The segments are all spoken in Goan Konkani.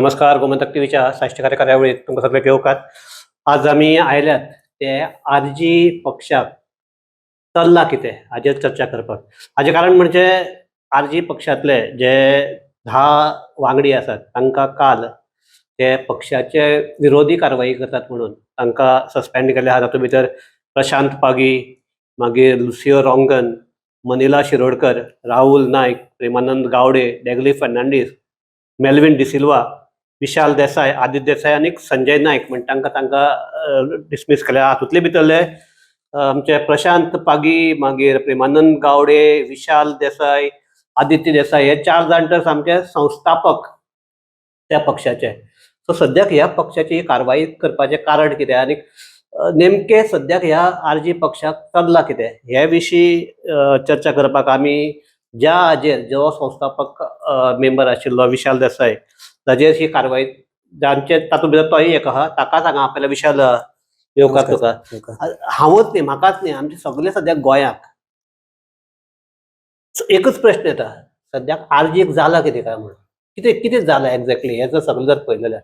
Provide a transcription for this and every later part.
नमस्कार, गोमंतक टीव्हीच्या साश्टीकारी कार्यावळीत तुमकां सगळ्यांक येवकार. आज आमी आयल्यात ते आरजी पक्षाक चल्ला कितें हाजेर चर्चा करपाक. हाजें कारण म्हणजे आरजी पक्षांतले जे 10 वांगडी आसात तांकां काल ते पक्षाचे विरोधी कारवाई करतात म्हणून तांकां सस्पेंड केले आहा. तातूंत भितर प्रशांत पागी, मागीर लुसियो रोंगन, मनिला शिरोडकर, राहुल नायक, प्रेमानंद गावडे, डेगली फर्नांडीस, मेल्विन डिसिल्वा, विशाल देसाय, आदित्य देसाय आनी संजय नायक म्हण तांकां तांकां डिसमीस केल्या. हातूंतले भितरले आमचे प्रशांत पागी, मागीर प्रेमानंद गावडे, विशाल देसाय, आदित्य देसाय हे 4 जाण तर सामके संस्थापक त्या पक्षाचे. सो सद्याक ह्या पक्षाची कारवाई करपाचें कारण कितें आनी नेमकें सद्याक ह्या आरजी पक्षाक चल्लां कितें हे विशीं चर्चा करपाक आमी ज्या हाजेर जो संस्थापक मेंबर आशिल्लो विशाल देसाय ताजेर ही कारवाई जांचे तातूंत भितर तोय एक आहा, ताकाच हांगा आपल्या. विशाल, येवकार तुका. हांवूच न्ही, म्हाकाच न्ही, आमचे सगळे सद्याक गोंयाक एकच प्रश्न येता, सद्याक आरजीक जाला कितें काय म्हणून, कितें कितें जालां एक्झॅक्टली हें जर सगळें जर पळयलें जाल्यार.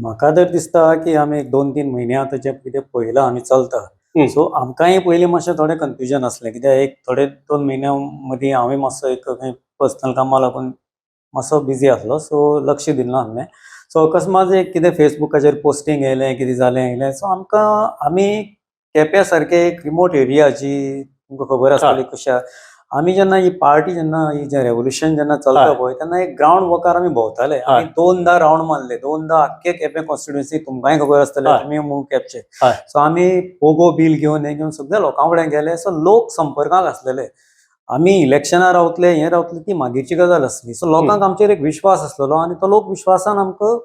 म्हाका तर दिसता की आमी एक 2-3 म्हयने आतां जें कितें पळयलां आमी चलता, सो आमकांय पयलीं मातशें थोडें कन्फ्युजन आसलें, कित्याक एक थोडे 2 म्हयन्यां मदीं हांवूय मातसो एक खंय पर्सनल कामां लागून मातसो बिजी आसलो, सो लक्ष दिलें नासलें. सो अकस्मात एक कितें फेसबुकाचेर पोस्टींग येयलें, कितें जालें येयलें. सो आमकां आमी केप्या सारके एक रिमोट एरिया जी तुमकां खबर आसतली कशी, आमी जेन्ना ही पार्टी जेन्ना ही जें रेवोल्युशन जेन्ना चलता पळय तेन्ना एक ग्रावंड वर्कार आमी भोंवताले. आमी 2दा रावंड मारले, 2दा आख्खे केपें कॉन्स्टिट्युएन्सी तुमकांय खबर आसतलें, तुमी मूव केपचे. सो आमी पोगो बील घेवन हें घेवन सगळे लोकां कडेन गेले. सो लोक संपर्काक आसलेले. आमी इलेक्शनां रावतले हें रावतले ती मागीरची गजाल आसली. सो लोकांक आमचेर एक विश्वास आसलेलो आनी तो लोक विश्वासान आमकां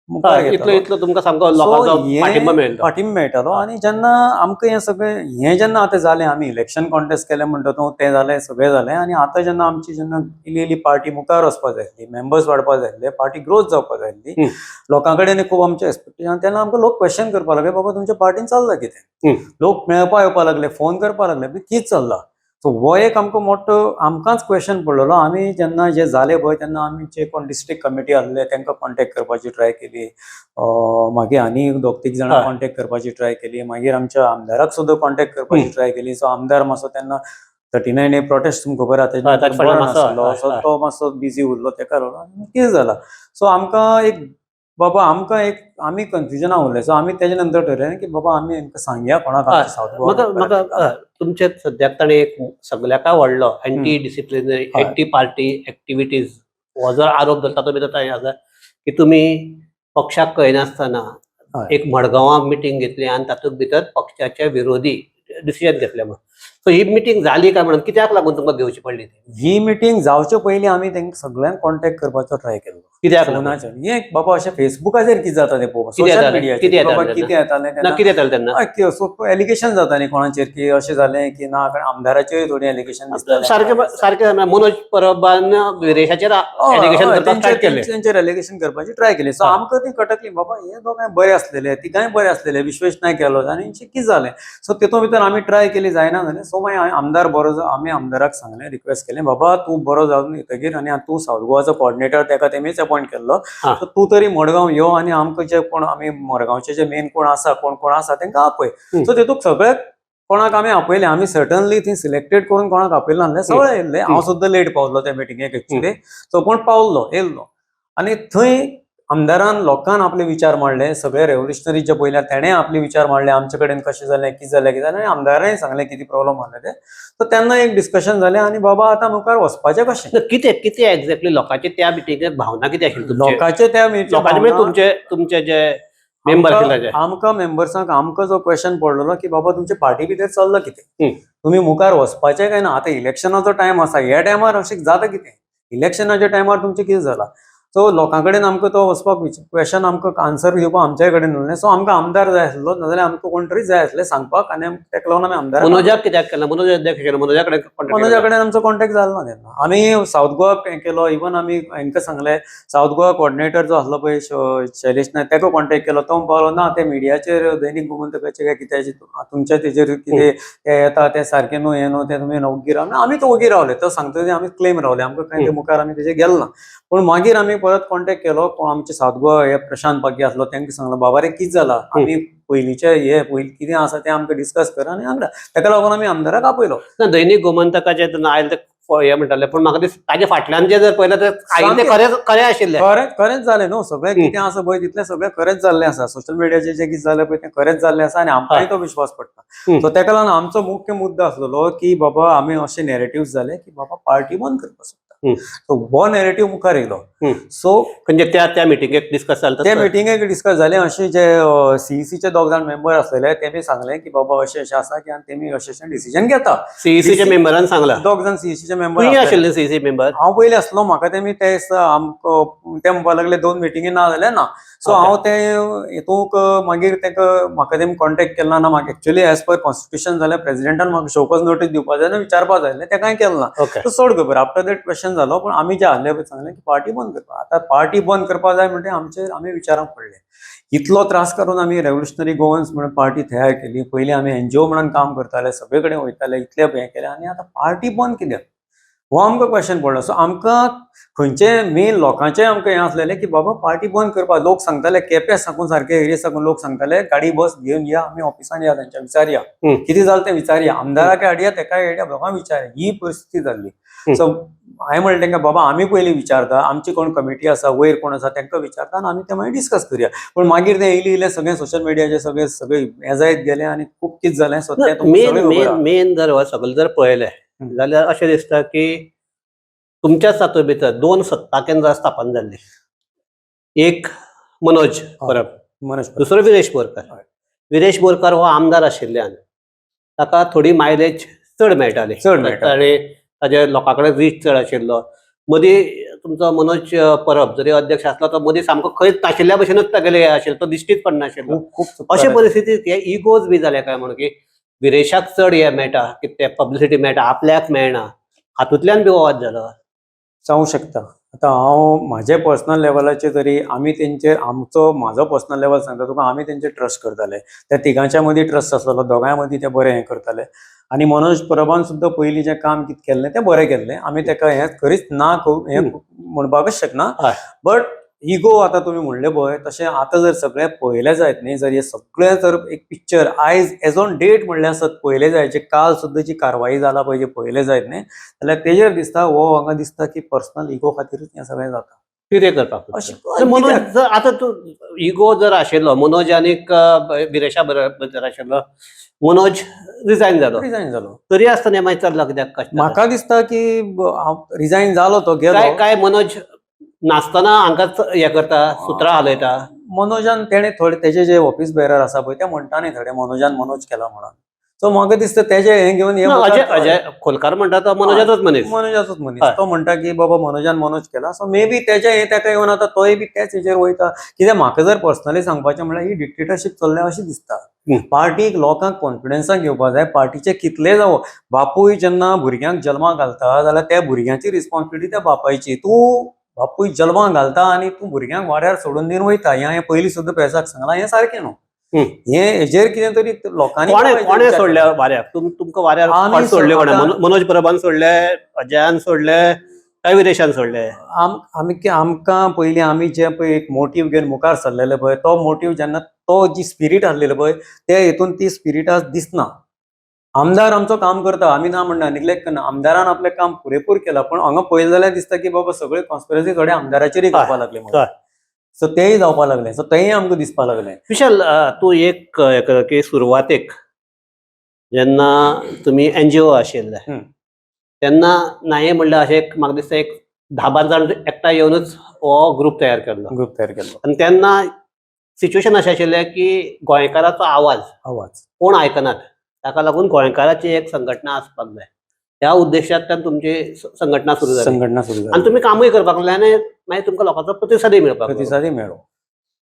मुखार इतलो इतलो तुमकां सामको लोकांचो पाठिंबो मेळ्ळो, पाठिंबो मेळटालो. आनी जेन्ना आमकां हें सगळें हें जेन्ना आतां जालें, आमी इलेक्शन कॉन्टेस्ट केलें म्हणटा तूं तें जालें, सगळें जालें. आनी आतां जेन्ना आमची जेन्ना इल्ली इल्ली पार्टी मुखार वचपाक जाय आसली, मेंबर्स वाडपाक जाय आसले, पार्टी ग्रोथ जावपाक जाय आसली, लोकां कडेन खूब आमचे एक्सपेक्टेशन, तेन्ना आमकां लोक क्वेश्चन करपाक लागले, बाबा तुमच्या पार्टीन चल्लां कितें? लोक मेळपा येवपाक लागले, फोन करपाक लागले, कितें चल्लां? सो हो एक आमकां मोठो आमकांच क्वेश्चन पडलेलो. आमी जेन्ना जे जाले पळय तेन्ना आमी जे कोण डिस्ट्रिक्ट कमिटी आसले तांकां कॉन्टेक्ट करपाची ट्राय केली, मागीर आनी 2-3 जाणां कॉन्टेक्ट करपाची ट्राय केली, मागीर आमच्या आमदाराक सुद्दां कॉन्टेक्ट करपाची ट्राय केली. सो आमदार मातसो तेन्ना 39A protest तुमकां खबर आहा बरो नासलो, सो तो मातसो बिजी उरलो, तेका लागून कितें जालां. सो आमकां एक बाबा आमकां एक आमी कन्फ्युजना उरले. सो आमी तेजे नंतर ठरयलें की बाबा आमी हेंकां सांगया कोणाक. म्हाका म्हाका तुमचे सद्याक ताणें एक सगल्याकय व्हडलो anti disciplinary anti party activities हो जर आरोप धरता तो भितर ताणें आसा की तुमी पक्षाक कळनासतना एक मडगांवां मिटींग घेतली आनी तातूंत भितर पक्षाचे विरोधी डिसिजन घेतले म्हणून. सो ही मिटींग जाली काय म्हणून कित्याक लागून तुमकां घेवची पडली? ही मिटींग जावचे पयलीं आमी तांकां सगळ्यांक कॉन्टेक्ट करपाचो ट्राय केल्लो. कित्याक? फोनाचेर हें बाबा अशें फेसबुकाचेर कितें जाता तें पळोवपाक, सोशल मिडियाचेर बाबा कितें येतालें तेन्ना, कितें येतालें तेन्ना, सो एलिगेशन जाता न्ही कोणाचेर की अशें जालें की ना, आमदाराचेर थोडीं एलिगेशन दिसतालें. सारकें सारकें मनोज परबान विरेशाचेर एलिगेशन करपाक स्टार्ट केलें, तेंचेर एलिगेशन करपाची ट्राय केली. सो आमकां ती कटकली बाबा हे दोगांय बरे आसलेले, तिगांय बरे आसलेले, विश्वेश नायक केलो आनी कितें जालें. सो तितून भितर आमी ट्राय केली, जायना जालें. सो मागीर आमदार बरो, आमी आमदाराक सांगलें, रिक्वेस्ट केलें, बाबा तूं बरो जावन येतगीर आनी तूं सावथ गोवाचो कॉर्डिनेटर तेका तेमीच अपॉयंट केल्लो, सो तूं तरी मडगांव यो आनी आमकां जे कोण आमी मडगांवचे जे मेन कोण आसा, कोण कोण आसा तेंकां आपय. सो तितूंत सगळे कोणाक आमी आपयले, आमी सर्टनली थंय सिलेक्टेड करून कोणाक आपयले नासले, सगळे येयल्ले. हांव सुद्दां लेट पावलो त्या मिटिंगेक एक्चुली, सो कोण पावल्लो येयल्लो. आनी थंय आमदारान लोकान आपले विचार मांडले, सगळे रेव्होल्युशनरी जे पळयल्या तेणें आपले विचार मांडले, आमचे कडेन कशें जालें, कितें जालें, कितें जालें, आनी आमदारानय सांगलें कितें प्रॉब्लम आसले ते. सो तेन्ना एक डिस्कशन जालें आनी बाबा आतां मुखार वचपाचें कशें, कितें कितें एक्झॅक्टली लोकांचे त्या मिटिंगेक भावना कितें आशिल्ली लोकांचे त्या लोकांचे तुमचे तुमचे जे मेंबर आशिल्ले आमकां मेंबर्सांक आमकां जो क्वेश्चन पडलेलो की बाबा तुमचे पार्टी भितर चल्लां कितें, तुमी मुखार वचपाचें काय ना, आतां इलेक्शनाचो टायम आसा, ह्या टायमार अशें जाता कितें, इलेक्शनाच्या टायमार तुमचें कितें जालां. सो लोकां कडेन आमकां तो वचपाक क्वेश्चन आमकां आन्सर दिवपाक आमच्या कडेन उरलें. सो आमकां आमदार जाय आसलो, नाजाल्यार आमकां कोण तरी जाय आसलें सांगपाक, आनी तेका लागून आमी आमदार मनोजाक कित्याक केला, मनोजा कडेन मनोजा कडेन आमचो कॉन्टेक्ट जालो ना तेन्ना. आमी सावथ गोवा केलो, इवन आमी हेंकां सांगलें, सावथ गोवा कॉर्डिनेटर जो आसलो पळय शैलेश नायक, तेका कॉन्टेक्ट केलो, तो म्हणपाक ना ते मिडियाचेर दैनिक गोमंतकाचेर काय कित्याचेर तुमच्या तेजेर कितें ते येता ते सारकें न्हू, हें न्हू, तें तुमी ओगी रावले. आमी तो ओगी रावले, तो सांगता ते आमी क्लेम रावले, आमकां कांय ते मुखार आमी तेजेर गेले ना. पूण मागीर आमी परत कॉन्टेक्ट केलो. कोण आमचे साउथ गोवा हे प्रशांत पागी आसलो, तांकां सांगलो, बाबा रे, कितें जाला, आमी पयलींचे हे पयलीं कितें आसा तें आमकां डिस्कस कर. आनी हांगा ताका लागून आमी आमदाराक आपयलो. ना, दैनिक गोमंतकाचे जेन्ना आयले ते हे म्हणटाले, पूण म्हाका दिसता ताजे फाटल्यान जे जर पळयलें तर आयिल्लें सामकें. खरें खरें आशिल्लें. खरें खरेंच जालें न्हू सगळें. कितें आसा पळय तितलें सगळें खरेंच जाल्लें आसा. सोशल मिडियाचेर जें कितें जालें पळय तें खरेंच जाल्लें आसा आनी आमकांय तो विश्वास पडटा. सो ताका लागून आमचो मुख्य मुद्दो आसलेलो की बाबा आमी अशे नॅरेटिव्ह जाले की बाबा पार्टी बंद करपाक सोदता. सो हो नॅरेटिव्ह मुखार येयलो. सो म्हणजे त्या त्या मिटिंगेक डिस्कस जालें? ते मिटिंगेक डिस्कस जालें. अशें जे सीईसीचे दोग जाण मेंबर आसलेले तेमी सांगलें की बाबा अशें अशें आसा की आनी तेमी अशें अशें डिसिजन घेता. सीईसीच्या मेंबरान सांगलां? दोग जाण सीईसीचे मेंबर. खंय आशिल्ले सीईसी मेंबर? हांव पयलीं आसलो. म्हाका तेमी ते दिसा आमकां ते म्हणपाक लागले, दोन मिटिंगी ना जाल्यार ना. सो हांव ते हितूंक मागीर ताका म्हाका तेमी कॉन्टेक्ट केलो ना. म्हाका एक्चुअली एज पर कॉन्स्टिट्युशन जाल्यार प्रेसिडेंटान म्हाका शोकॉज नोटीस दिवपा जाय आनी विचारपा जाय आसलें, तें कांय केलें ना. तो सोड खबर, आफ्टर that question जालो. पण आमी जे आहले पळय सांगलें की पार्टी बंद करपा. आतां पार्टी बंद करपा जाय म्हणटे आमचेर आमी विचारांक पडले. इतलो त्रास करून आमी रेव्होल्युशनरी गोवन्स म्हणून पार्टी तयार केली. पयलीं आमी एनजीओ म्हणून काम करताले, सगळे कडेन वयताले, इतले हें केलें आनी आतां पार्टी बंद कित्याक हो आमकां क्वेश्चन पडलो. सो आमकां खंयचे मेन लोकांचें आमकां हें आसलेलें की बाबा पार्टी बंद करपाक लोक सांगताले, केपें साकून सारके एरिये साकून लोक सांगताले, गाडी बस घेवन या, आमी ऑफिसान या, तांच्या विचारया, कितें जालें तें विचारया, आमदाराक हाडया, तेकाय हाडया, लोकांक विचारया. ही परिस्थिती जाल्ली. सो हांवें म्हणलें तांकां, बाबा आमी पयलीं विचारता, आमची कोण कमिटी आसा, वयर कोण आसा तांकां विचारता आनी आमी ते मागीर डिस्कस करया. पूण मागीर तें येयलें येयलें सगळें सोशल मिडियाचेर सगळें सगळें हें जायत गेलें आनी खूब कितें जालें. सो तें तुमकां मेन सगळें खबर मेन आहा. मेन जर हो सगळें जर पळयलें जाल्यार अशें दिसता की तुमच्याच तातूंत भितर दोन सत्ता केंद्रां स्थापन जाल्लीं. एक मनोज परब, मनोज परब. दुसरो विरेश बोरकर. विरेश बोरकर हो आमदार आशिल्ल्यान ताका थोडी मायलेज चड मेळटाली. चड मेळटाली. आनी ताजे लोकां कडेन रीच चड आशिल्लो. मदीं तुमचो मनोज परब जरी अध्यक्ष आसलो तो मदीं सामको खंयच नाशिल्ल्या भशेनूच तागेले हें आशिल्लें, तो दिश्टीच पडनाशिल्लो. खूब खूब चुकता. अशे परिस्थितीत हे इगोज बी जाले काय म्हणून की विरेशाक चड हे मेळटा, कितें पब्लिसिटी मेळटा, आपल्याक मेळना, हातूंतल्यान बी वाद जालो? जावं शकता. आतां हांव म्हाजे पर्सनल लेवलाचेर तरी आमी तेंचेर आमचो म्हाजो पर्सनल लेवल सांगता तुका, आमी तेंचेर ट्रस्ट करताले. त्या तिगांच्या मदीं ट्रस्ट आसलेलो, दोगांय मदीं ते बरें हें करताले आनी मनोज परबान सुद्दां पयलीं जें काम कितें केल्लें तें बरें केल्लें. आमी तेका हें खरीच ना हें म्हणपाकच शकना. बट इगो आतां तुमी म्हणलें पळय तशें आतां जर सगळें पळयलें जायत न्ही, जर हें सगळें जर एक पिक्चर आयज एज ऑन डेट म्हणलें आसत पळयलें जाय, जे काल सुद्दां जी कारवाई जाला पळय जी पळयलें जायत न्ही जाल्यार तेजेर दिसता हो हांगा दिसता की पर्सनल इगो खातीरूच हें सगळें जाता. कितें करपाक? अशें. मनोज जर आतां तूं इगो जर आशिल्लो मनोज आनीक विरेशा बरोबर जर आशिल्लो, मनोज रिजायन जालो. रिजायन जालो. तरी आसतना मागीर चल्ला कित्याक कश्ट? म्हाका दिसता की रिजायन जालो तो गेलो. काय काय मनोज नासतना हांकां हें करता, सुत्रां हालयता? मनोजान तेणे थोडे तेजे जे ऑफिस बेरर आसा पळय ते म्हणटा न्ही थोडे मनोजान मनोज केला म्हणून. सो म्हाका दिसता तेजे हें घेवन हे ना, मुखार अजय अजय खोलकार म्हणटा तो मनोजाचोच मनीस. मनोजाचोच मनीस. तो म्हणटा की बाबा मनोजान मनोज केला. सो मे बी तेजे हें तेका येवन आतां तोय बी त्याच हेजेर वयता. कित्याक म्हाका जर पर्सनली सांगपाचें म्हणल्यार ही डिक्टेटरशीप चल्ल्या अशें दिसता. पार्टीक लोकांक कॉन्फिडन्सान घेवपा जाय. पार्टीचे कितले जावं, बापूय जेन्ना भुरग्यांक जल्माक घालता जाल्यार त्या भुरग्यांची रिस्पॉन्सिबिलिटी त्या बापायची. तूं बापूय जल्माक घालता आनी तूं भुरग्यांक वाऱ्यार सोडून दिवन वयता, हें हांवें पयलीं सुद्दां प्रेसाक सांगलां, हें सारकें न्हू. हें हेजेर कितें तरी लोकांनी कोणे कोणे सोडल्या वाऱ्याक? तुमकां वाऱ्यार आमी कोण सोडले? कोणे मनोज परबान सोडले, अजयान सोडले काय विरेशान सोडले? आमी आमकां पयलीं आमी जे पळय एक मोटीव घेवन मुखार सरलेले पळय तो मोटीव जेन्ना तो जी स्पिरीट आसलेली पळय ते हितून ती स्पिरीट आज दिसना. आमदार आमचो काम करता, आमी ना म्हणना, निग्लेक्ट करना. आमदारान आपलें काम पुरेपूर केलां, पूण हांगा पळयलें जाल्यार दिसता की बाबा सगळे कॉन्स्पिरसी थोडे आमदाराचेरय करपाक लागले. सो तेय जावपाक लागले, सो तेय आमकां दिसपाक लागलें. विशाल, तूं एक हें कर की सुरवातेक जेन्ना तुमी एनजीओ आशिल्ले तेन्ना नाये म्हणल्यार अशें एक म्हाका दिसता एक 10-12 जाण एकठांय येवनूच हो ग्रूप तयार केल्लो. ग्रुप तयार केल्लो. आनी तेन्ना सिच्युएशन अशें आशिल्लें की गोंयकाराचो आवाज आवाज कोण आयकनात, ताका लागून गोंयकाराची एक संघटना आसपाक जाय ह्या उद्देशांतल्यान तुमची संघटना सुरू जाली. संघटना सुरू आनी जाली. तुमी कामूय करपाक लागले आनी मागीर तुमकां लोकांचो प्रतिसादय मेळपाक लागलो. प्रतिसादय मेळ्ळो.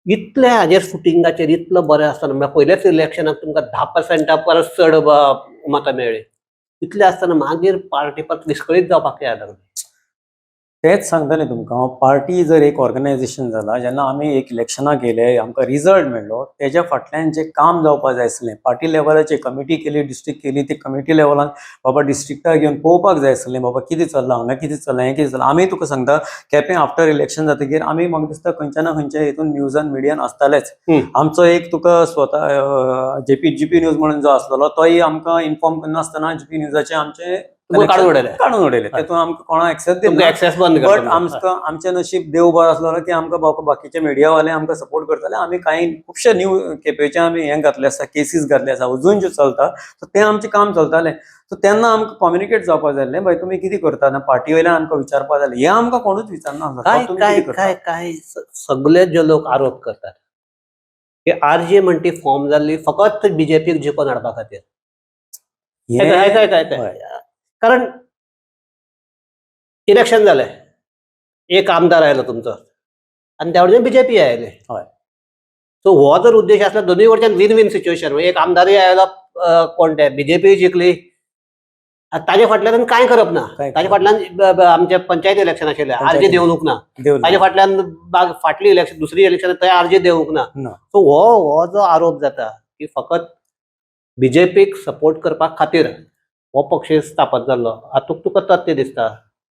इतल्या हाजेर फुटिंगाचेर इतलो बरें आसतना म्हळ्यार पयल्याच इलेक्शनाक तुमकां 10% परस चड मतां मेळ्ळी. इतलें आसतना मागीर पार्टी परत विस्कळीत जावपाक कित्याक लागली? तेच सांगताले तुमकां हांव, पार्टी जर एक ऑर्गनायझेशन जाला, जेन्ना आमी एक इलेक्शनाक गेले, आमकां रिजल्ट मेळ्ळो, तेज्या फाटल्यान जें काम जावपा जाय आसलें, पार्टी लेवलाचेर कमिटी केली, डिस्ट्रिक्ट केली, ती कमिटी लेवलान बाबा डिस्ट्रिक्टाक घेवन पळोवपाक जाय आसलें, बाबा कितें चल्लां हांगा, कितें चल्लां, हें कितें चल्लां. आमी तुका सांगता, केपें आफ्टर इलेक्शन जातकीर आमी म्हाका दिसता खंयच्या ना खंयच्या हितून न्यूजान मिडियान आसतालेच. आमचो एक तुका स्वता जेपी जीपी न्यूज म्हणून जो आसलेलो, तोय आमकां इन्फॉर्म करनासतना जीपी न्यूजाचे आमचे तुमकां काडून उडयले. काडून उडयले. तेतून आमकां कोणा एक्सेस तुमकां दिना. एक्सेस बंद बट करता. आमकां आमचें नशीब देव बरो आसलेलो की आमकां बाकीचे मिडियावाले आमकां सपोर्ट करताले. आमी कांय खुबशे न्यू केपेचे आमी हें घातले आसा, केसीस घातले आसा, अजून ज्यो चलता, सो तें आमचें काम चलतालें. सो तेन्ना आमकां कम्युनिकेट जावपाक जाय आसलें, भाई तुमी कितें करता ना, पार्टी वयल्यान आमकां विचारपाक जाय आसलें. हें आमकां कोणूच विचारना आसलो. काय तुमी काय कितें करता? काय काय सगळे जे लोक आरोप करतात की आरजे म्हणटी फॉर्म जाल्ली फकत बीजेपीक जिखोवन हाडपा खातीर. हें काय काय काय काय कारण इलेक्शन जालें, एक आमदार आयलो तुमचो आनी त्या वटेन बीजेपी आयले. सो हो जर उद्देश आसलो, दोनूय वटेन वीन वीन सिच्युएशन, एक आमदारूय आयलो, कोण ते बीजेपी जिखली, आनी ताजे फाटल्यान कांय करप ना. कांय ताजे करप फाटल्यान आमचे पंचायत इलेक्शन आशिल्लें, आरजे पंचायत देंवूंक ना. देव ताजे फाटल्यान बाग फाटली इलेक्शन, दुसरी इलेक्शन, थंय आरजे देंवूंक ना. ना. सो हो जो आरोप जाता की फकत बीजेपीक सपोर्ट करपा खातीर हो पक्ष स्थापन जाल्लो, हातूंत तुका तथ्य दिसता?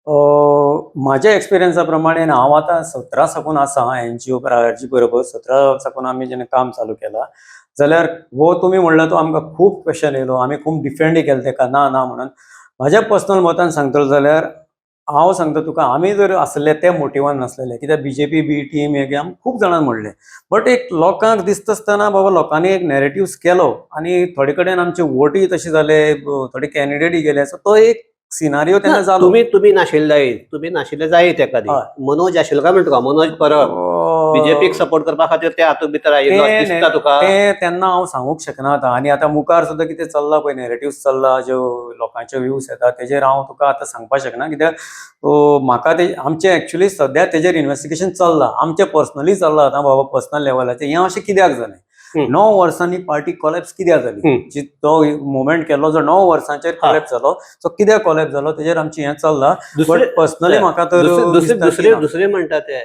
म्हाज्या एक्सपिरियन्सा प्रमाणे हांव आतां 17 साकून आसा एनजीओ आरजी बरोबर. 17 साकून आमी जेन्ना काम चालू केलां, जाल्यार हो तुमी म्हणला तो आमकां खूब क्वेश्चन येयलो, आमी खूब डिफेंडय केलें तेका, ना ना म्हणून. म्हाज्या पर्सनल मतान सांगतलो जाल्यार हांव सांगता तुका, आमी जर आसले ते मोटिवान नासलेले, कित्याक बीजेपी बी टीम हे आमी खूब जाणांक म्हणलें, बट एक लोकांक दिसता आसतना बाबा लोकांनी एक नॅरेटिव्स केलो आनी थोडे कडेन आमचे वोटूय तशे जाले, थोडे कॅन्डिडेटय गेले, सो तो एक सिनारियो तेन्ना जालो. तुम्ही नाशिल्ले, तुम्ही नाशिल्ले जाय तेका. मनोज आशिल्लो काय म्हणटा तुका, मनोज परब बीजेपीक सपोर्ट करपा खातीर ते हातूंत भितर आयिल्लो दिसता तुका? ते तेन्ना हांव सांगूंक शकना आतां, आनी आतां मुखार सुद्दां कितें चल्लां पळय, नॅरेटिव्स चल्ला, ज्यो लोकांच्यो व्यूज येता, तेजेर हांव तुका आतां सांगपाक शकना, कित्याक म्हाका ते आमचें एक्चुली सद्या तेजेर इन्वेस्टिगेशन चल्लां, आमचें पर्सनली चल्लां आतां बाबा पर्सनल लेवलाचेर हें अशें कित्याक जालें, 9 वर्सांनी पार्टी कोलॅप्स कित्याक जाली, जी तो मुवमेंट केलो जो 9 वर्सांचेर कोलॅप्स जालो, सो कित्याक कोलॅप्स जालो तेजेर आमचें हें चल्लां. बट पर्सनली म्हाका तर दुसरे दिसता की दुसरे ना. दुसरे म्हणटा ते,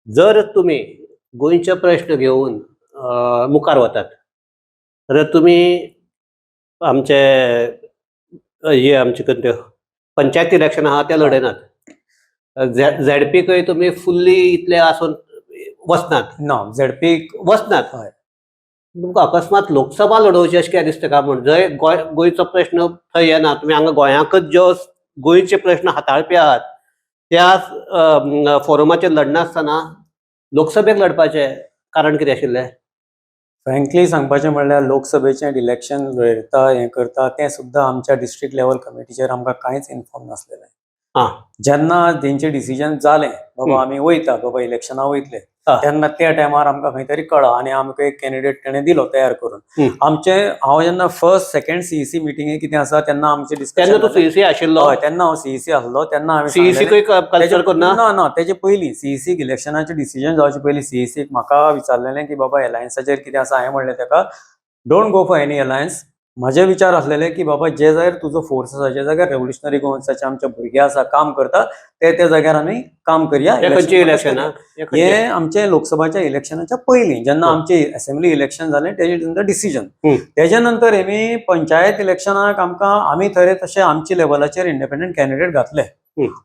जर तुमी गोंयचे प्रश्न घेवन मुखार वतात जाल्यार तुमी आमचे हे आमचे कितें पंचायत इलेक्शन आहा ते लडयनात, झेडपीकय तुमी फुल्ली इतले आसून वचनात. ना, झेडपी वचनात. तुमकां अकस्मात लोकसभा लडोवची अशें कित्याक दिसता काय म्हूण, जंय गोंयचो प्रश्न थंय येना, तुमी हांगा गोंयांकच ज्यो गोंयचे प्रश्न हाताळपी आहात त्या फोरमाचेर लडनासतना लोकसभेक लडपाचें कारण कितें आशिल्लें? फ्रँकली सांगपाचें म्हणल्यार लोकसभेचें इलेक्शन लडयता हें करता तें सुद्दां आमच्या डिस्ट्रिक्ट लेवल कमिटीचेर आमकां कांयच इन्फॉर्म नासलेलें. जेन्ना तेंचें डिसिजन जालें बाबा आमी वयता बाबा इलेक्शना वयतले, तेन्ना त्या टायमार आमकां खंय तरी कळ्ळा आनी आमकां एक कॅन्डिडेट तेणें दिलो तयार करून. आमचे हांव जेन्ना फर्स्ट सेकंड सीईसी मिटींगे कितें आसा तेन्ना आमचें डिस्कशन, तेन्ना तूं सीईसी आशिल्लो? हय, तेन्ना हांव सीईसी आसलो, तेन्ना हांवें सीईसी कल्चर करना? ना ना, तेजे पयलीं सीईसीक इलेक्शनाचें डिसिजन जावचे पयलीं सीईसीक म्हाका विचारलेलें की बाबा एलायन्साचेर कितें आसा. हांवें म्हणलें तेका, don't go for any alliance. म्हजे विचार आसलेले की बाबा जे जाग्यार तुजो फोर्स आसा, जे जाग्यार रेव्होल्युशनरी गोवन्साचे आमचे भुरगे आसा, काम करता, ते त्या जाग्यार आमी काम करया. खंयचें इलेक्शन? हे आमचे लोकसभाच्या इलेक्शनाच्या पयलीं, जेन्ना आमचे असेंब्ली इलेक्शन जालें तेजे नंतर डिसिजन. तेजे नंतर हेमी पंचायत इलेक्शनाक आमकां आमी थंय तशे आमचे लेवलाचेर इंडिपेंडंट कॅन्डिडेट घातले,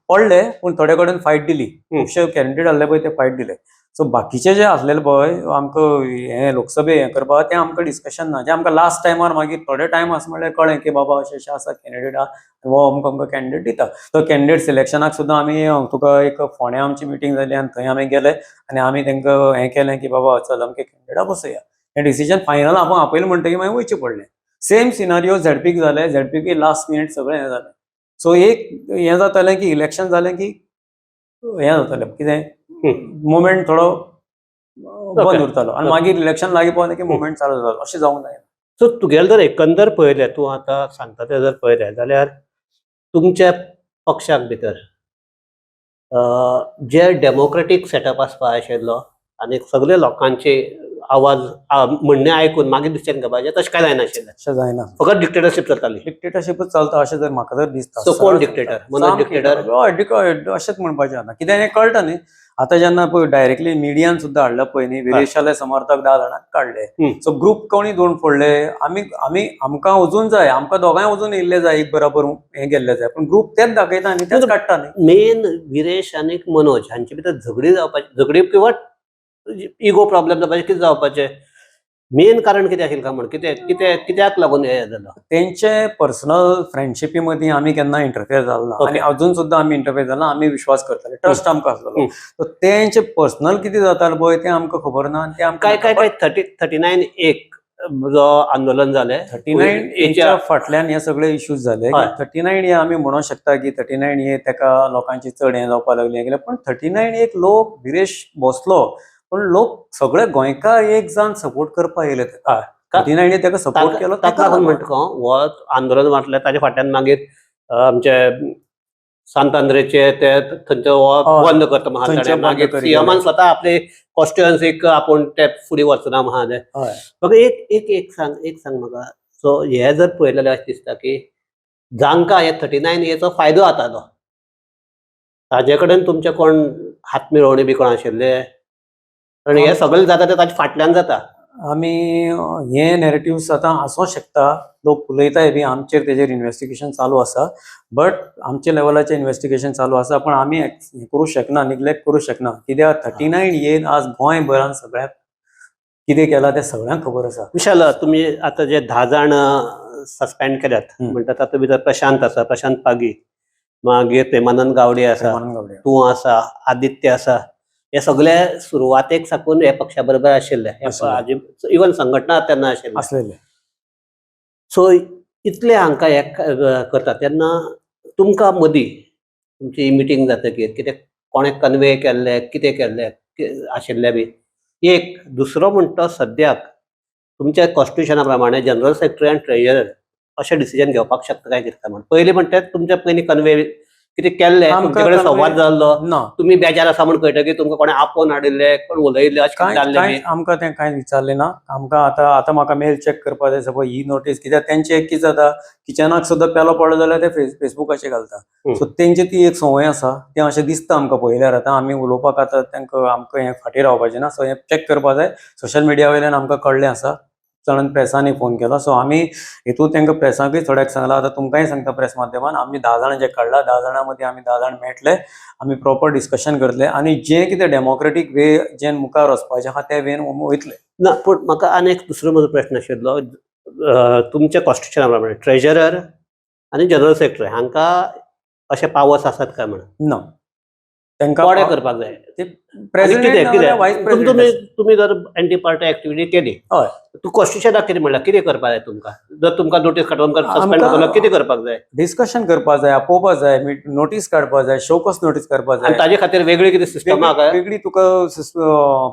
पडले, पूण थोडे कडेन फायट दिली, खुबशे कॅन्डिडेट आहले पळय ते फायट दिले. सो बाकीचे जे आसलेले पळय आमकां हें लोकसभे हें करपाक तें आमकां डिस्कशन ना, जें आमकां लास्ट टायमार मागीर थोडे टायम आसा म्हणल्यार कळ्ळें की बाबा अशें अशें आसा कॅन्डिडेट आहा, हो अमको अमको कॅन्डिडेट दिता. तो कॅन्डिडेट सिलेक्शनाक सुद्दां आमी तुका एक फोंड्या आमची मिटींग जाली आनी थंय आमी गेले आनी आमी तांकां हें केलें की बाबा चल अमके कॅन्डिडेटा बसया. हें डिसिजन फायनल आपण आपयलें म्हणटकीर मागीर वयचें पडलें. सेम सिनारियो झेडपीक जालें, झेडपीकय लास्ट मिनीट सगळें हें जालें. सो एक हें जातालें की इलेक्शन जालें की हें जातालें कितें मुवमेंट थोडो बंद उरतालो आनी मागीर इलेक्शन लागीं पावलें की मुवमेंट चालू जातालो, अशें जावंक जायना. सो तुगेलें जर एकंदर पळयलें, तूं आतां सांगता तें जर पळयलें जाल्यार तुमच्या पक्षाक भितर जे डेमोक्रेटीक सेटअप आसपा आशिल्लो आनी सगळे लोकांची आवाज म्हणणें आयकून मागीर डिसिजन घेवपाचें, तशें कांय जायनाशिल्लें. अशें जायना. फकत डिक्टेटरशीप चलताली. डिक्टेटरशिपूच चलता अशें जर म्हाका तर दिसता. So कोण dictator? Manoj dictator? हय, अशेंच म्हणपाचें आतां कितें हें कळटा न्ही. आतां जेन्ना पळय डायरेक्टली मिडियान सुद्दां हाडला पळय न्ही, विरेशाले समर्थक 10 जाणांक काडले, सो ग्रुप कोणी दोन फोडले. आमी आमी आमकां वचून जाय, आमकां दोगांय वचून येयल्ले जाय, एक बराबर हें गेल्ले जाय, पूण ग्रुप तेच दाखयता आनी तेच काडटा न्ही. मेन विरेश आनी मनोज हांचे भितर झगडी जावपाची, झगडी किंवा इगो प्रॉब्लेम जावपाचे, कितें जावपाचें मेन कारण कितें आशिल्लें काय म्हण, कितें कितें कित्याक लागून हें जालें? तेंचे पर्सनल फ्रेंडशिपी मदीं आमी केन्ना इंटरफेयर जाल ना आनी अजून सुद्दां आमी इंटरफेयर जाल ना. आमी विश्वास करताले, ट्रस्ट आमकां आसलेलो. सो तेंचे पर्सनल कितें जातालें पळय तें आमकां खबर ना आनी तें आमकां काय काय काय 39(1) जो आंदोलन जालें, 39 हेच्या फाटल्यान हे सगळे इश्यूज जाले. 39 हे आमी म्हणूंक शकता की 39 हे तेका लोकांची चड हें जावपाक लागली कित्याक, पूण 39 1 लोक विरेश बसलो पण लोक सगळे गोंयकार एक जावन सपोर्ट करपाक येयले तेका. 39 हे तेका सपोर्ट केलो. ताका लागून म्हणटा हो आंदोलन म्हटल्यार ताच्या फाटल्यान मागीर आमचे सांत आंद्रेचे ते थंयचे हो बंद करता थंयचे महान, बंद मागीर करी सीएमान स्वता आपले कॉन्स्टिट्युएन्सीक आपूण ते फुडें वचना महान. म्हाका एक एक एक सांग, एक सांग म्हाका, सो हे जर पळयलें जाल्यार अशें दिसता की जांकां हे 39 हेचो फायदो जातालो ताजे कडेन तुमचे कोण हात मिळवणी बी कोण आशिल्ले? कारण हे सगळें जाता ते ताच्या फाटल्यान जाता. आमी हे नॅरेटिव्स आतां आसूं शकता, लोक उलयताय बी आमचेर, तेजेर इन्वेस्टिगेशन चालू आसा, बट आमच्या लेवलाचें इन्वेस्टिगेशन चालू आसा, पण आमी हें करूं शकना, निग्लेक्ट करूं शकना, कित्याक 39 येन आज गोंयभरान सगळ्याक कितें केलां तें सगळ्यांक खबर आसा. विशाल, तुमी आतां जे 10 जाण सस्पेंड केल्यात म्हणटा तातूंत भितर प्रशांत आसा, प्रशांत पागी, मागीर प्रेमानंद गावडे आसा, प्रेमानंद गावडे, तूं आसा, आदित्य आसा, हे सगळे सुरवातेक साकून हे पक्षा बरोबर आशिल्ले, इवन संघटना तेन्ना आशिल्ले आसलेले. सो इतले हांकां हे करता तेन्ना तुमकां मदीं तुमची मिटींग जातकीर कितें कोणें कन्वे केल्लें, कितें केल्लें आशिल्लें बी? एक दुसरो म्हणटा, सद्याक तुमच्या कॉन्स्टिट्युशना प्रमाणे जनरल सेक्रेटरी आनी ट्रेजरर अशें डिसिजन घेवपाक शकता काय कितें म्हण? पयलीं म्हणटा तुमच्या पयलीं कन्वे कितें केल्लें, तुमचे कडेन संवाद जाल्लो, ना, तुमी बेजार आसा म्हण कळटकीर तुमकां कोणें आपोवन हाडिल्लें, कोण उलयिल्लें, अशें कितें जाल्लें? कांय आमकां तें कांय विचारलें ना आमकां. आतां आतां म्हाका मेल चॅक करपा जाय सपोज ही नोटीस, कित्याक तेंचें एक कितें जाता, किचनाक सुद्दां पेलो पडलो जाल्यार ते फेसबुकाचेर घालता. सो तेंची ती एक संवय आसा, तें अशें दिसता आमकां पळयल्यार. आतां आमी उलोवपाक आतां तांकां आमकां हें फाटीं रावपाचें ना, सो हें चॅक करपा जाय. सोशल मिडिया वयल्यान आमकां कळ्ळें आसा, जाणान प्रेसांनी फोन केलो, सो आमी हितून तांकां प्रेसाकूय थोड्याक सांगलां, आतां तुमकांय सांगता प्रेस माध्यमान, आमी 10 जाणां जे काडला, 10 जाणां मदीं आमी 10 जाण मेळटले, आमी प्रॉपर डिस्कशन करतले आनी जें कितें डेमोक्रेटीक वे जें मुखार वचपाचें आहा त्या वेन वयतले. ना, पूण म्हाका आनी एक दुसरो म्हजो प्रश्न आशिल्लो, तुमच्या कॉन्स्टिट्युशना प्रमाणे ट्रेजरर आनी जनरल सेक्रेटरी हांकां अशे पावर्स आसात काय म्हणून? ना, तांकां कोणें करपाक जाय? President, vice president. तुमी जर एंटी पार्टी एक्टिविटी केली, हय, तूं कॉन्स्टिट्युशनाक कितें म्हणल्यार कितें करपाक जाय तुमकां? जर तुमकां नोटीस काडून सस्पेंड करतलो कितें करपाक जाय? डिस्कशन करपाक जाय, आपोवपाक जाय, नोटीस काडपाक जाय, शोकॉज नोटीस करपाक जाय. आनी ताजे खातीर वेगळी कितें सिस्टम आहा? वेगळी तुका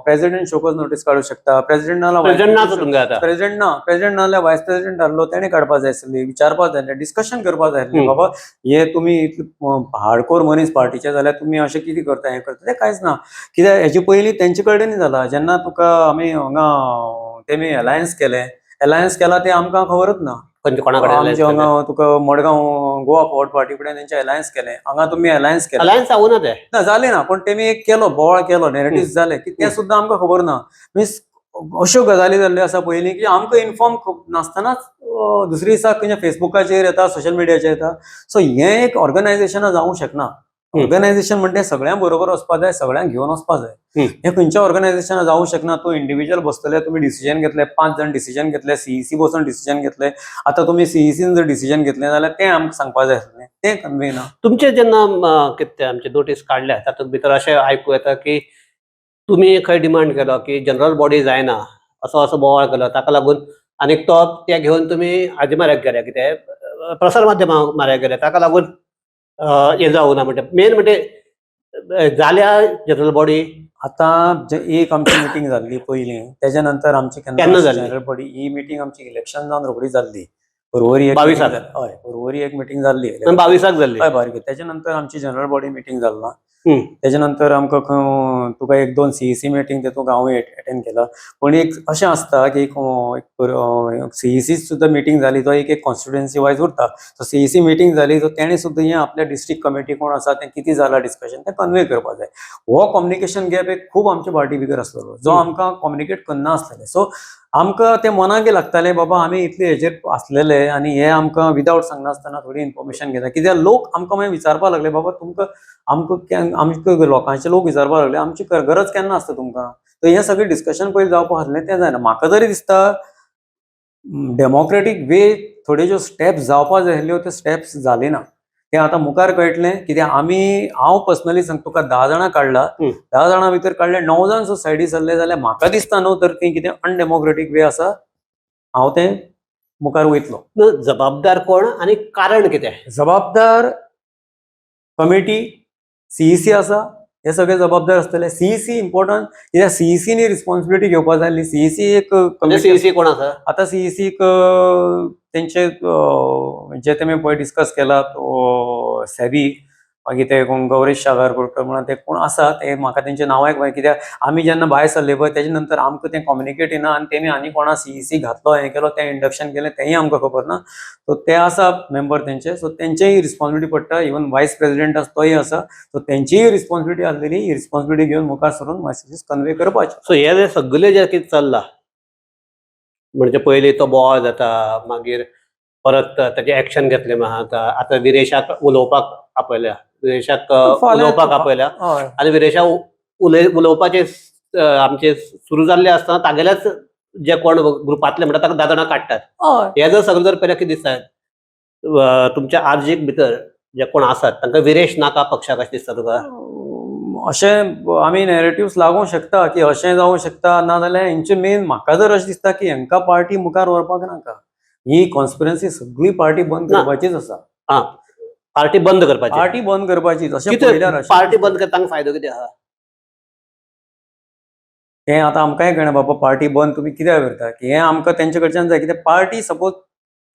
प्रेसिडेंट शोकॉज notice काडूंक शकता, प्रेसिडेंट ना प्रेसिडेंट ना तुमकां आतां? प्रेसिडेंट ना, प्रेसिडेंट ना जाल्यार वायस प्रेसिडेंट आहलो तेणें काडपाक जाय आसली, विचारपाक जाय, डिस्कशन करपाक जाय आसलें, बाबा हे तुमी हार्डकोर मनीस पार्टीचे जाल्यार तुमी अशें कितें करता, हें करता, तें कांयच ना. कित्याक हेजे पयलीं तेंचे कडेन जाला, जेन्ना तुका आमी हांगा तेमी अलायन्स केलें, अलायन्स केला तें आमकां खबरच ना. आमचे हांगा तुका मडगांव गोवा फॉरवर्ड पार्टी कडेन तेंचे अलायन्स केलें, हांगा तुमी अलायन्स केलें. अलायन्स जावना तें ना, जालें ना, पूण तेमी एक केलो, बोवाळ केलो, नॅरेटिव्ह जालें की तें सुद्दां आमकां खबर ना. मिन्स अश्यो गजाली जाल्ल्यो आसा पयलीं की आमकां इन्फॉर्म नासतनाच दुसरे दिसा खंयच्या फेसबुकाचेर येता, सोशल मिडियाचेर येता. सो हें एक ऑर्गनायझेशनां जावंक शकना. ऑर्गनायझेशन म्हणटे सगळ्यां बरोबर वचपा जाय, सगळ्यांक घेवन वचपा जाय. हें खंयच्या ऑर्गनायझेशनां जावंक शकना. तूं इंडिव्हिज्युअल बसतले, तुमी डिसिजन घेतले, 5 जाण डिसिजन घेतले, सीईसी बसून डिसिजन घेतले. आतां तुमी सीईसीन जर डिसिजन घेतलें जाल्यार तें आमकां सांगपा जाय आसलें, तें कन्वे ना. तुमचे जेन्ना कितें आमचे नोटीस काडल्या तातूंत भितर अशें आयकूं येता की तुमी खंय डिमांड केलो की जनरल बॉडी जायना, असो असो बोवाळ केलो, ताका लागून आनी तो ते घेवन तुमी हाजे म्हऱ्याक गेले, कितें प्रसार माध्यमां म्हऱ्याक गेले, ताका लागून हें जावना. म्हणटा मेन म्हणजे जाल्या जनरल बॉडी? आतां जे एक आमची मिटींग जाल्ली पयलीं, तेच्या नंतर आमची केन्ना जाल्ली? जनरल बॉडी ही मिटींग आमची इलेक्शन जावन रोखडी जाल्ली, पर्वरी एक. 22. हय, पर्वरी एक मिटींग जाल्ली. 22 जाल्ली. हय, बारीक. तेच्या नंतर आमची जनरल बॉडी मिटींग जाल ना. तेच्या नंतर आमकां खंय तुका एक दोन सीईसी मिटींग तेतूंक हांव एटेंड केला. पूण एक अशें आसता की एक सीईसी सुद्दां मिटींग जाली तो एक एक कॉन्स्टिट्युएन्सी वायज उरता. सो सीईसी मिटींग जाली सो तेणें सुद्दां हें आपल्या डिस्ट्रिक्ट कमिटी कोण आसा तें कितें जालां डिस्कशन तें कन्वे करपा जाय. हो कम्युनिकेशन गॅप एक खूब आमच्या पार्टी भितर आसलेलो जो आमकां कम्युनिकेट करना आसलेले. सो आमकां ते मनाक लागताले बाबा आमी इतले हेजेर आसलेले आनी हे आमकां विदावट सांगनासतना थोडी इन्फॉर्मेशन घेता, कित्याक लोक आमकां मागीर विचारपाक लागले बाबा तुमकां आमकां आमकां लोकांचे लोक विचारपाक लागले आमची गरज केन्ना आसता तुमकां. तर हें सगळें डिस्कशन पयलीं जावपाक आसलें तें जायना. म्हाका तरी दिसता डेमोक्रेटीक वे थोड्यो ज्यो स्टेप्स जावपाक जाय आसल्यो त्यो स्टेप्स जाले ना. तें आतां मुखार कळटलें कित्याक आमी हांव पर्सनली सांगता तुका 10 जाणां काडला, 10 जाणां भितर काडले 9 जाण सुद्दां सायडी सरले जाल्यार म्हाका दिसता न्हू तर ती कितें अनडेमोक्रेटीक वे आसा, हांव तें मुखार वयतलो. जबाबदार कोण आनी कारण कितें? जबाबदार कमिटी सीईसी आसा, हे सगळे जबाबदार आसतले. सीईसी इम्पॉर्टंट कित्याक सीईसीनी रिस्पॉन्सिबिलिटी घेवपाक जाय आसली. सीईसी एक कमिटी. सीईसी कोण आसा? आतां सीईसीक तेंचे जे तेमी पळय डिस्कस केला तो सेबी, मागीर ते कोण गौरेश सागरगोडकर म्हणून ते कोण आसा ते म्हाका तेंचे नांवाय खबर, कित्याक आमी जेन्ना भायर सरले पळय तेजे नंतर आमकां तें कम्युनिकेट येना आनी तेमी आनी कोणा सीईसी घातलो हें केलो तें इंडक्शन केलें तेंय आमकां खबर ना. सो ते आसा मेंबर तेंचे, सो तेंचेय रिस्पॉन्सिबिलिटी पडटा. इवन वायस प्रेसिडेंट आसा तोय आसा, सो तेंचीय रिस्पॉन्सिबिलिटी आसलेली, ही रिस्पॉन्सिबिलिटी घेवन मुखार सरून मॅसेजीस कन्वे करपाचे. सो हे जे सगळे जे कितें चल्लां म्हणजे पयलीं तो बोवाळ जाता, मागीर परत तेजें एक्शन घेतलें आतां आतां विरेशाक उलोवपाक आपयल्या, विरेशाक उलोवपाक आपयल्या आनी विरेशा उलोवपाचें आमचें सुरू जाल्लें आसतना तागेल्याच जे कोण ग्रुपांतले म्हणटा ताका 10 जाणां काडटात. हे जर सगळें जर पळयल्यार कितें दिसता तुमच्या आरजीक भितर जे कोण आसात तांकां विरेश नाका पक्षाक अशें दिसता तुका? अशें आमी नॅरेटिव्स लागूंक शकता की अशें जावंक शकता, ना जाल्यार हेंचे मेन म्हाका जर अशें दिसता की हेंकां पार्टी मुखार व्हरपाक नाका, ही कॉन्स्पिरन्सी सगळी पार्टी बंद करपाचीच आसा. पार्टी बंद करपाची, पार्टी बंद करपाची. अशें पळयल्यार पार्टी बंद करता तांकां फायदो कितें आसा? तें आतां आमकांय कळना बाबा पार्टी बंद तुमी कित्याक करता, की हें आमकां तेंचे कडच्यान जाय. कित्याक पार्टी सपोज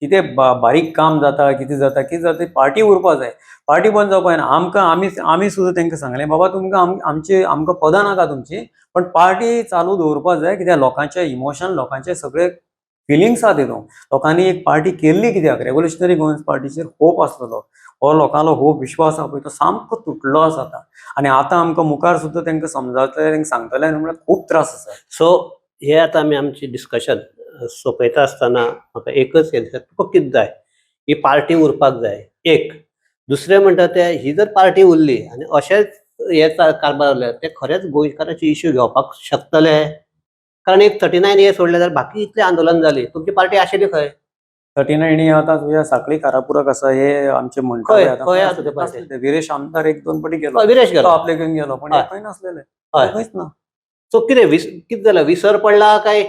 कितें बारीक काम जाता कितें जाता कितें जाता पार्टी उरपा जाय, पार्टी बंद जावपा जायना. आमकां आमी आमी सुद्दां तांकां सांगलें बाबा तुमकां आमचे आमकां पदां नाका तुमची, पण पार्टी चालू दवरपा जाय, कित्याक लोकांचे इमोशन लोकांचे सगळे फिलिंग्स आहा तितून. लोकांनी एक पार्टी केल्ली कित्याक, रेव्होल्युशनरी गोवन्स पार्टीचेर होप आसलेलो, हो लोकांलो होप विश्वास आहा पळय तो सामको तुटलो आसा आतां. आनी आतां आमकां मुखार सुद्दां तांकां समजातले तांकां सांगतले न्हू म्हळ्यार खूब त्रास आसा. सो हे आतां आमी आमची डिस्कशन सोंपयता आसतना म्हाका एकच हें दिसता, तुका कितें जाय, ही पार्टी उरपाक जाय एक, दुसरें म्हणटा तें ही जर पार्टी उरली आनी अशेंच हे कारभार उरले ते खरेंच गोंयकाराचे इश्यू घेवपाक शकतले? कारण एक 39A सोडले जाल्यार बाकी इतलें आंदोलन जाली, तुमची पार्टी आशिल्ली खंय? 39A आतां तुज्या साखळी कारापुराक आसा, हे आमचे म्हणटा खंय आसा ते पार्टी? विरेश आमदार एक दोन पटी गेलो, विरेश गेलो आपले घेवन गेलो, पण खंय नासलेले, खंयच ना. सो कितें कितें जालें, विसर पडला काय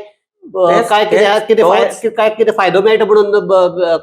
काय कितें काय कितें फायदो मेळटा म्हणून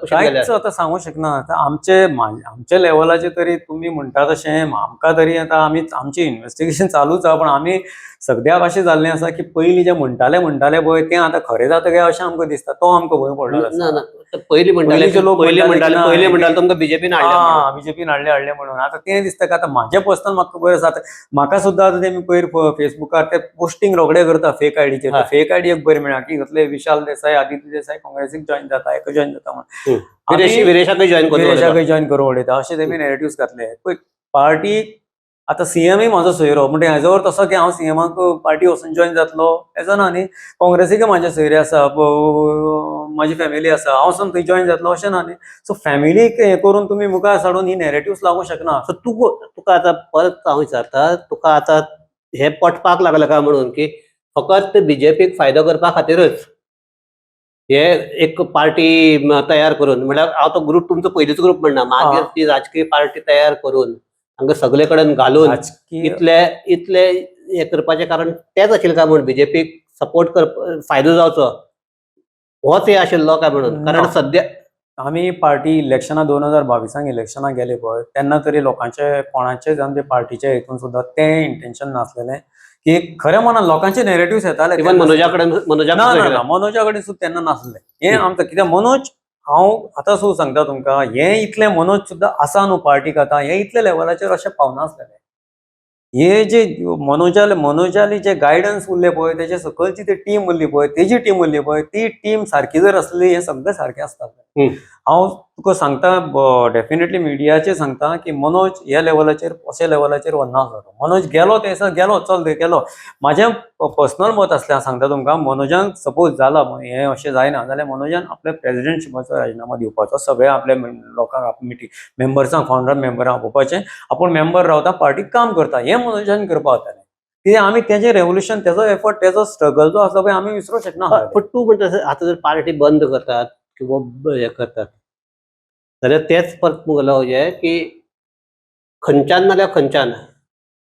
कांयच आतां सांगूंक शकना. आतां आमचे आमच्या लेवलाचे तरी तुमी म्हणटा तशें आमकां तरी आतां आमी आमचें इन्वेस्टिगेशन चालूच आहा, पण आमी सद्याक अशें जाल्लें आसा की पयलीं जें म्हणटाले म्हणटाले पळय तें आतां खरें जाता काय अशें आमकां दिसता, तो आमकां भंय पडलो. ना ना, पयलीं म्हणटाले लोक, पयलीं म्हणटाले पयलीं म्हणटाले तुमकां बीजेपीन हाडलें, बीजेपीन हाडलें हाडलें म्हणून. आतां तें दिसता की आतां म्हाजें पर्सनल म्हाका खबर आसा, आतां म्हाका सुद्दां आतां तेमी पयर फेसबुकार ते पोस्टींग रोखडे करता फेक आयडीचेर, फेक आयडी एक बरी मेळ्ळा की कसले विशाल देसाय आदित्य देसाय काँग्रेसीक जॉईन जाता, एका जॉईन जाता म्हणून, विरेशाकय जॉईन करून विरेशाकय जॉईन करून उडयता अशें तेमी नॅरेटिव्स घातले. पळय पार्टी आतां सीएमय म्हाजो सोयरो, म्हणजे हेजो अर्थ असो की हांव सीएमाक पार्टी वचून जॉईन जातलो हेजो ना न्ही. काँग्रेसीकय म्हाजे सोयरे आसा, म्हाजी फॅमिली आसा, हांव वचून थंय जॉईन जातलो अशें ना न्ही. सो फॅमिलीक हें करून तुमी मुखार साडून ही नॅरेटिव्स लागूंक शकना. सो तुका आतां परत हांव विचारता, तुका आतां हें पटपाक लागलें काय म्हणून की फकत बीजेपीक फायदो करपा खातीरच हे एक पार्टी तयार करून, म्हळ्यार हांव तो ग्रुप तुमचो पयलींचो ग्रुप म्हणना, मागीर ती राजकीय पार्टी तयार करून हांगा सगळे कडेन घालून इतले इतले हे करपाचें कारण तेच आशिल्लें काय म्हूण बीजेपीक सपोर्ट कर फायदो जावचो होच हे आशिल्लो काय म्हणून? कारण सद्या आमी पार्टी इलेक्शनां 2022 इलेक्शनां गेले पळय तेन्ना तरी लोकांचे कोणाचेच आमचे पार्टीचे हितून सुद्दां तें इंटेन्शन नासलेलें की खरें मनान लोकांचे नॅरेटिव्स येताले. इवन मनोजा कडेन, मनोजा ना ना मनोजा कडेन सुद्दां तेन्ना नासलें हें आमकां. कित्याक मनोज हांव आतां सुद्दां सांगता तुमकां, हें इतलें मनोज सुद्दां आसा न्हू पार्टीक आतां हें इतल्या लेवलाचेर अशें पावनासलेलें. हे जे मनोजाले मनोजाली जे गायडन्स उरले पळय, तेजे सकलची ती टीम उरली पळय, तेजी टीम उरली पळय, ती टीम सारकी जर आसली, हे सगळें सारकें आसता. हांव तुका सांगता, डेफिनेटली मिडियाचेर सांगता की मनोज ह्या लेवलाचेर, अशा लेवलाचेर वचना आसलो. मनोज गेलो ते दिसा गेलो, चल रे गेलो. म्हाजें पर्सनल मत आसलें, हांव सांगता तुमकां, मनोजान सपोज जाला हें अशें जायना जाल्यार मनोजान आपल्या प्रेजिडेंटशिपाचो राजिनामो दिवपाचो, सगळ्या आपल्या लोकांक, मिटींग मेंबर्सांक, फाउंडर मेंबरांक आपोवपाचें, आपूण मेंबर रावता, पार्टीक काम करता, हें मनोजान करपा जातालें. कित्याक आमी तेजें रेवोल्युशन, तेजो एफर्ट, तेजो स्ट्रगल जो आसलो पळय, आमी विसरूंक शकना. पण तूं म्हणटा आतां जर पार्टी बंद करतात किंवा हें करतात जाल्यार तेच परत मुगलो हें की खंयच्यान नाल्यार खंयच्यान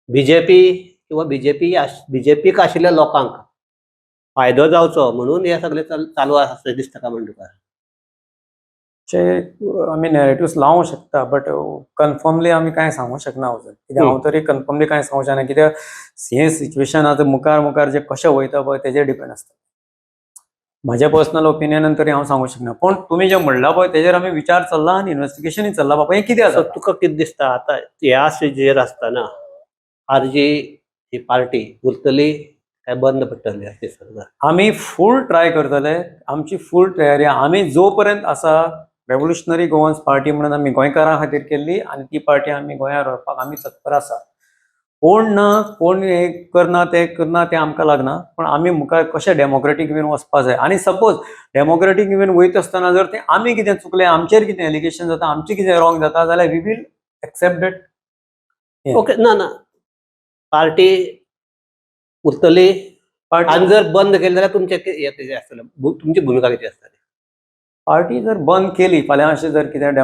बीजेपी किंवा बीजेपी बीजेपीक आशिल्ल्या लोकांक फायदो जावचो म्हणून हे सगळें चालू आसा अशें दिसता काय म्हण तुका? आमी नॅरेटिव्स लावंक शकता, बट कन्फर्मली आमी कांय सांगूंक शकना अजून. कित्याक हांव तरी कन्फर्मली कांय सांगूंक शकना, कित्याक हें सिच्युएशन आतां मुखार मुखार जें कशें वयता पळय तेजेर डिपेंड आसता. म्हाज्या पर्सनल ओपिनियनान तरी हांव सांगूंक शकना, पूण तुमी जें म्हणलां पळय तेजेर आमी विचार चल्ला आनी इन्वेस्टिगेशनूय चल्लां बाबा हें कितें आसा. तुका कितें दिसता आतां ह्या स्टेजीर आसतना आरजी ही पार्टी उरतली काय बंद पडटली अशें दिसता? आमी फूल ट्राय करतले, आमची फूल तयारी. आमी जो पर्यंत आसा रेवोल्युशनरी गोवन्स पार्टी म्हणून आमी गोंयकारां खातीर केल्ली आनी ती पार्टी आमी गोंयार व्हरपाक आमी तत्पर आसा. कोण ना कोण हें करना तें करना तें आमकां लागना, पूण आमी मुखार कशें डेमोक्रेटीक बीन वचपा जाय. आनी सपोज डेमोक्रेटीक बीन वयता आसतना जर तें आमी कितें चुकलें, आमचेर कितें एलिगेशन जाता, आमचें कितें रॉंग जाता जाल्यार we will accept that. Okay, ना ना, पार्टी उरतली आनी जर बंद केली जाल्यार तुमचें हें कितें आसतलें, तुमची भुमिका कितें आसतली? पार्टी जर बंद केली फाल्यां अशें जर कितें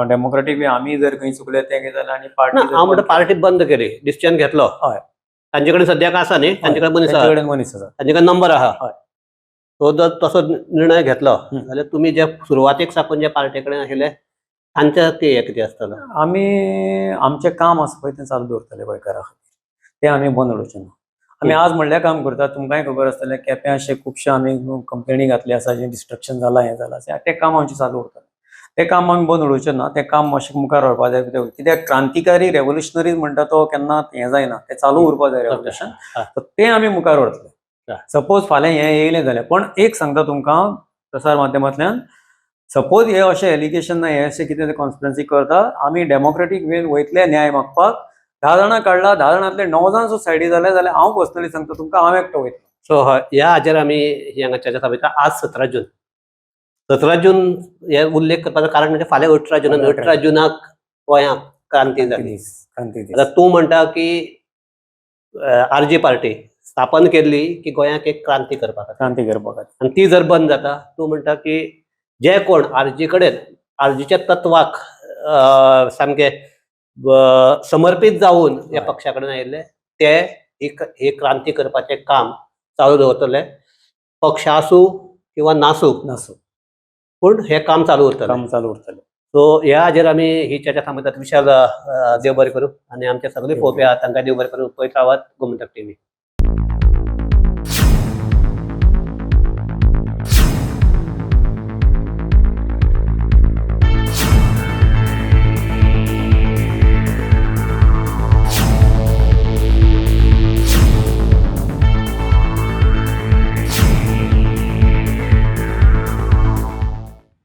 डेमोक्रेटीक आमी जर खंय चुकले तें कितें जालें आनी ना, पार्टी हांव म्हणटा पार्टी बंद केली, डिसिजन घेतलो, हय. तांचे कडेन सद्याक आसा न्ही, तांचे कडेन मनीस आहा, कडेन मनीस आसा, तांचे कडेन नंबर आहा, हय. सो जर तसो निर्णय घेतलो जाल्यार तुमी जे सुरवातेक साकून जे पार्टे कडेन आशिल्ले तांचे ते हें कितें आसतलें? आमी आमचें काम आसा पळय तें चालू दवरतले गोंयकारां खातीर, तें आमी बंद उडोवचें ना. आमी आज म्हणल्यार काम करतात, तुमकांय खबर आसतलें केप्यां अशें खुबशे आमी कंप्लेनी घातली आसा, जें डिस्ट्रक्शन जालां हें जालां, तें काम आमचें चालू उरतलें, तें काम आमी बंद उडोवचें ना, तें काम मातशें मुखार व्हरपा जाय. कित्याक क्रांतिकारी रेवोल्युशनरीज म्हणटा तो केन्ना हें जायना, तें चालू उरपा जाय रेवोल्युशन, तें आमी मुखार व्हरतले. सपोज फाल्यां हें येयलें जाल्यार, पण एक सांगता तुमकां प्रसार माध्यमांतल्यान, सपोज हे अशें एलिगेशन ना, हे अशें कितें कॉन्स्पिरन्सी करता, आमी डेमोक्रेटीक वेन वयतले न्याय मागपाक, 10 जाणां काडला, 10 जाणांतले 9 जाण सुद्दां सायडी जाले जाल्यार हांव पर्सनली सांगता तुमकां, हांव एकटो वयतलो. सो हय, ह्या हाजेर आमी ही हांगा चर्चा थांबयता. आज 17 जून, 17 जून हे उल्लेख करपाचो कारण म्हणजे फाल्यां 18 जून, 18 जुनाक गोंयांत क्रांती जाली, क्रांती दीस. आतां तूं म्हणटा की आरजी पार्टी स्थापन केल्ली की गोंयांत एक क्रांती करपा खातीर, क्रांती करपा खातीर, आनी ती जर बंद जाता, तूं म्हणटा की जे कोण आरजी कडेन, आरजीच्या तत्वाक सामके समर्पीत जावन ह्या पक्षा कडेन आयिल्ले ते ही क्रांती करपाचें काम चालू दवरतले, पक्ष आसूं किंवा नासूं, नासूं, पूण हें काम चालू उरतलें, काम चालू उरतलें. सो ह्या हाजेर आमी ही चर्चा थांबयतात. विशाल, देव बरें करूं आनी आमचे सगळे पळोवपी आहात तांकां देव बरें करूं. पळयत रावात गोमंतक टीव्ही.